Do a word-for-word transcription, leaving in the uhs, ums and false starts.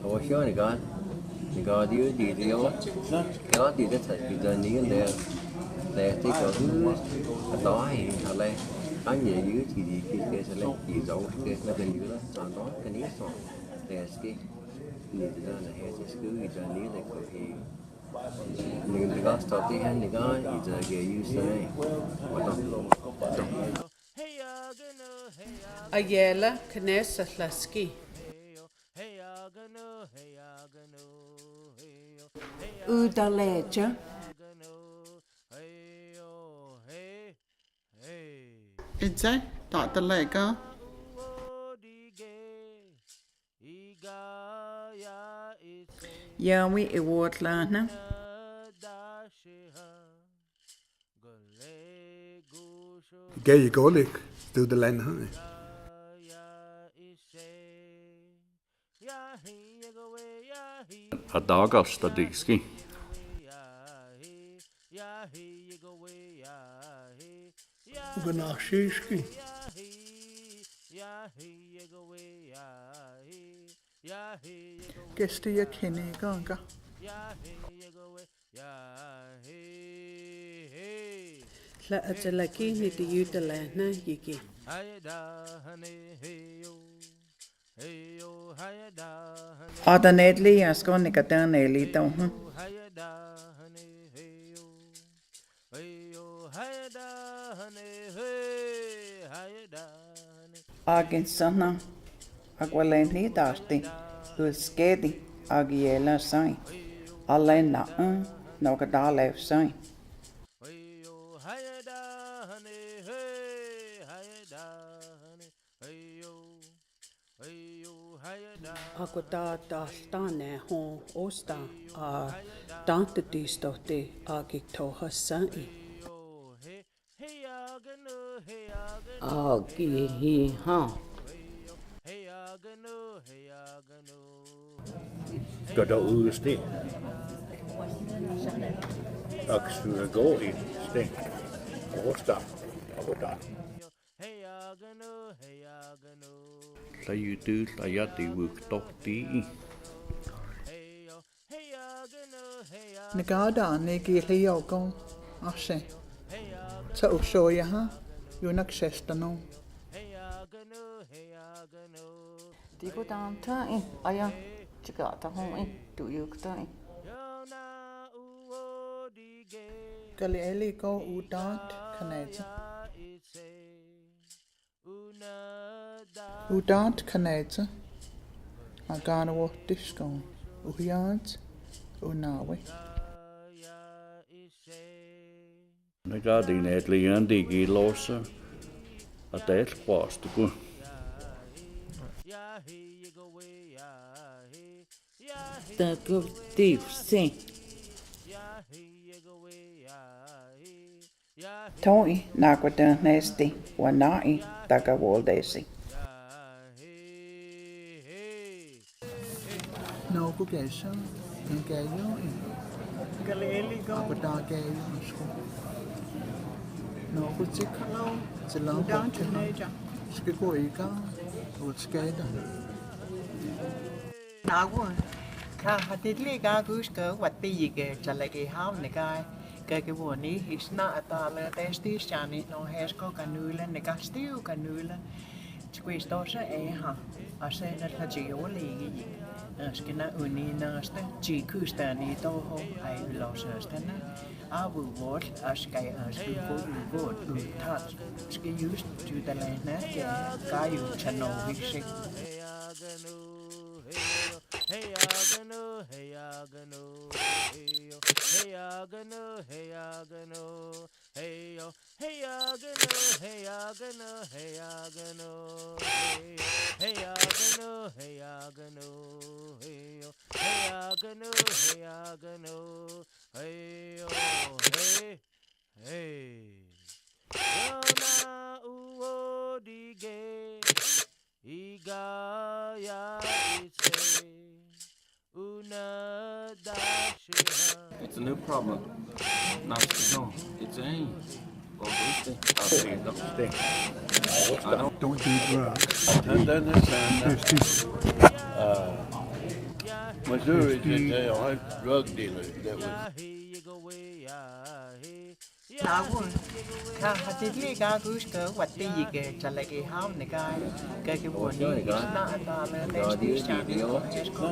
Awasión ni ka, ni ka diu di diu, ke di de sa ki dan ni de, de ti ko hu, a doi, a le, kan ye yu ti di ki ke sa le, ki zo ke na kan yu le, sa no kan ni so, de ski, ni de na he ski, ki dan ni de ko he, ni de ka sto ti han ni ka, i de ke yu sa le, wa do. Ayela knes a hlaski. Utalecha. Itse, tatalecha. Yawi iwotlana. Gei golik, du de len hai. Atakas ta diski. Uganashiski. Kesti ya kini kanga. Hla atsalaki ni ti yutala na yiki. Atanetli yasko ni katan eli to, hm. Akin sana, akwalen ni tasti, uskedi, agiela sai. Alen na, hm, no katalev sai. Akwata taltane ho osta a tantetistohti akik tohasai. Aki hi ha. Kada usti. Aksu go i sti. Osta. Akwata. Tlayutu tlayati wuktohti. Nikada niki lioko. Ashe. Sa ushoyaha. Yunak shestano. Tiko tanta i aya. Chikata ho i. Tuyukta i. Kali eli ko utat kaneta. Utat kaneta. Akan wohtisko. Uhiat. Unawi. Neka dinetli yandi ki losa. Atel kwastuku. Takutivsi. Toi nakwatan nesti wanai takawoltesi. Noku kesa, en keyo i. Akwata keyo, asko. Noku tsik. Tsilan kote. Skiko ika, utskeda. Nawa, ka hatitli ka kuska wati yike chalaki ham nikai. Ka ke woni hisna atala testi shani no hesko kanula ne kastiu kanula. Chikwistosa e ha. Asena tlachioli yik. Askina uni nasta chikusta ni toho ai ulosa astana. Abu wol askai asku ko u wol u tat. Ski yus tu talena ke kayu chano hiksi. Hey. Yona uwo dige. Igaya itse. It's a new problem. No, no, it's a, oh, this thing. Oh, there you go. I don't, don't do drugs. Just teach. Missouri, they all had drug dealers that was. Ka hatili ka kush ka wati yi ke chalagi hau ne ka ka ke woni na ta le ne sti sha ne ko ches ko.